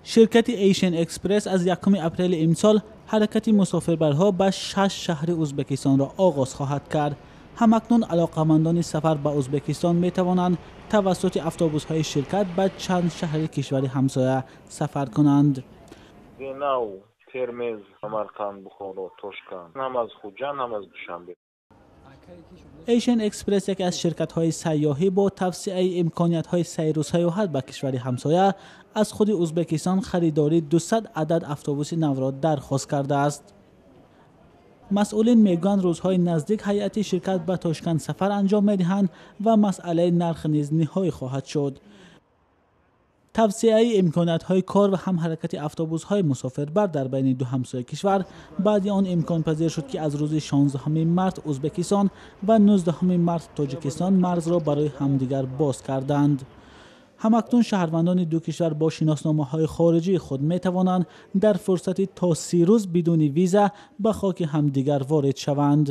Ширкати Asian Express аз 1 апрели имсол ҳаракати мусофирбарҳо ба 6 шаҳри Ӯзбекистонро оғоз хоҳад кард. Ҳамакнун алоқамандони сафар ба Ӯзбекистон метавонанд тавассути автобусҳои ширкат ба чанд шаҳри кишвари ҳамсоя сафар кунанд. Нав, Термез, Самарқанд, Бухоро, Тошканд, ҳам аз Хуҷанд, ҳам аз Душанбе. Asian Express яке аз ширкатҳои сайёҳӣ бо тавсеаи имкониятҳои сайру сайёҳат ба кишвари ҳамсоя аз худи Ӯзбекистон харидории 200 адад автобуси навро дархост кардааст. Масъулин мегӯянд, рӯзҳои наздик ҳайати ширкат ба Тошканд сафар анҷом медиҳанд ва масъалаи нарх низ ниҳоӣ хоҳад шуд. Тавсеаи имкониятҳои кор ва ҳам ҳаракати автобусҳои мусофирбар дар байни ду ҳамсояи кишвар баъди он имконпазир шуд, ки аз рӯзи 16 март Ӯзбекистон ва 19 март Тоҷикистон марзро барои ҳамдигар боз карданд. Ҳамакнун шаҳрвандони ду кишвар бо шиносномаҳои хориҷии худ метавонанд дар фурсати то 30 рӯз бидуни виза ба хоки ҳамдигар ворид шаванд.